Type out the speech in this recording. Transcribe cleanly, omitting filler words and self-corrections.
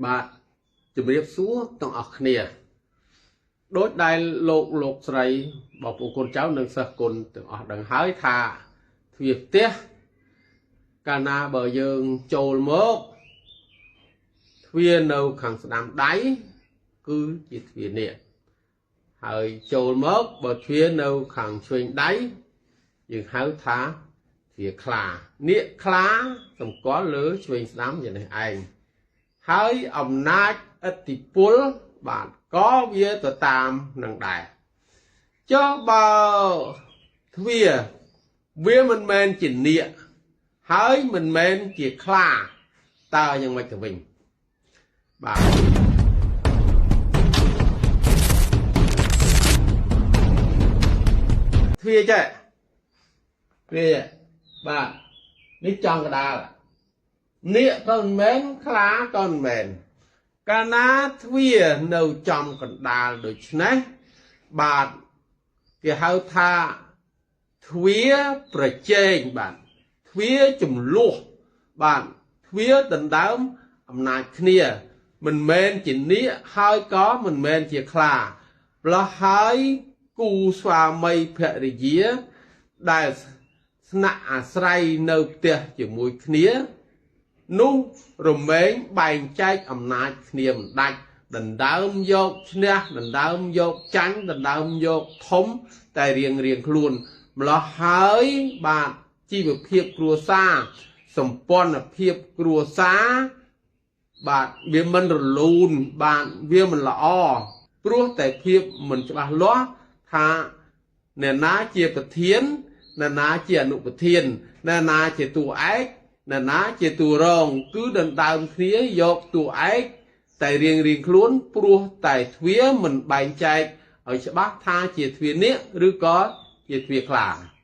បាទជំរាបសួរទាំងអស់គ្នាដោយដែលលោកលោកស្រីបងប្អូនកូនចៅនិងសិស្សគុណទាំងអស់ដឹងហើយថាទ្វារផ្ទះកាលណាបើយើងចូលមកទ្វារនៅខាងស្ដាំដៃគឺជាទ្វារនេះហើយចូលមកបើទ្វារនៅខាងឆ្វេងដៃយើងហៅថាទ្វារខ្លានាគខ្លាសម្គាល់លើឆ្វេងស្ដាំយ៉ាងនេះឯងហើយអំណាចឥទ្ធិពលបាទក៏វាទៅតាមនឹងដែរចុះបើទ្វារវាមិនមែនជានាគហើយមិនមែនជាខ្លាតើយ៉ាងម៉េចទៅវិញបាទទ្វារចេះទ្វារបាទនេះចង់កដាលនាគក៏មិនមែនខ្លាក៏មិនមែនកាលណាទ្វារនៅចំកណ្ដាលដូច្នេះបាទគេហៅថាទ្វារប្រជែងបាទទ្វារចំនួនបាទទ្វារដណ្ដើមអំណាចគ្នាមិនមែនជានាគហើយក៏មិនមែនជាខ្លាម្លោះហើយគូស្វាមីភរិយាដែលស្នាក់អាស្រ័យនៅផ្ទះជាមួយគ្នានោះរមែងបែងចែកអំណាចគ្នាមិនដាច់ដណ្ដើមយកឈ្នះដណ្ដើមយកចាញ់ដណ្ដើមយកធំតែរៀងរៀងខ្លួនម្លោះហើយបាទជីវភាពគ្រួសារសម្ព័ន្ធភាពគ្រួសារបាទវាមិនរលូនបាទវាមិនល្អព្រោះតែភាពមិនច្បាស់លាស់ថាអ្នកណាជាប្រធានអ្នកណាជាអនុប្រធានអ្នកណាជាតួឯកអ្នកណាជាតួរងគឺដណ្ដើមគ្នាយកតួឯកតែរៀងរៀងខ្លួនព្រោះតែទ្វារមិនបែងចែកឲ្យច្បាស់ថាជាទ្វារនាគឬក៏ជាទ្វារខ្លា។